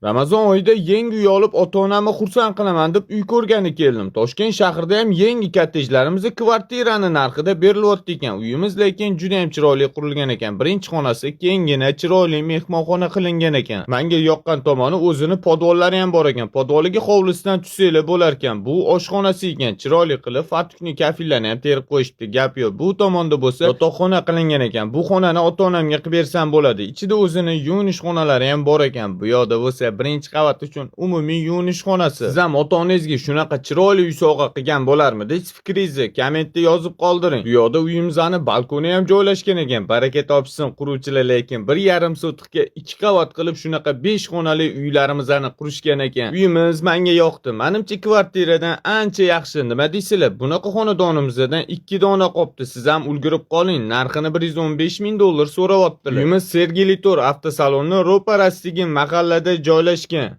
Ramazon oyida yangi uy olib, ota-onamni xursand qilaman deb uy ko'rgani keldim. Toshkent shahrida ham yangi kottejlarimiz kvartirani narxida berilyapti ekan. Uyimiz lekin juda ham chiroyli qurilgan ekan. Birinchi xonasi kenggina, chiroyli mehmonxona qilingan ekan. Menga yoqqan tomoni, o'zini podvollari ham bor ekan. Podvoliga hovlisidan tushsanglar bo'lar ekan. Bu oshxonasi ekan. Chiroyli qilib fartukni, kafellarni ham terib qo'yishibdi. Gap yo'q. Bu tomonda bo'lsa yotoqxona qilingan ekan. Bu xonani ota-onamga qilib bersam bo'ladi. Ichida o'zini yuvinish xonalari ham bor ekan. Bu yoqda bo'lsa birinchi qavat uchun umumiy yuvinish xonasi. Siz ham ota-onangizga shunaqa chiroyli uy sovg'a qilgan bo'larmidingiz? Fikringizni kommentda yozib qoldiring. Bu yoqda uyimizni balkoni ham joylashgan ekan. Baraka topsin quruvchilar, lekin 1,5 sotixga ikki qavat qilib shunaqa 5 xonali uylarimizni qurishgan ekan. Uyimiz menga yoqdi. Menimcha, kvartiradan ancha yaxshi. Nima deysizlar? Bunaqa xonadonimizdan ikki dona qolibdi. Siz ham ulgurib qoling. Narxini 115 ming dollar so'rayaptilar. Uyimiz Sergeli Tor avtosaloni ro'parasidagi mahallada joylashgan.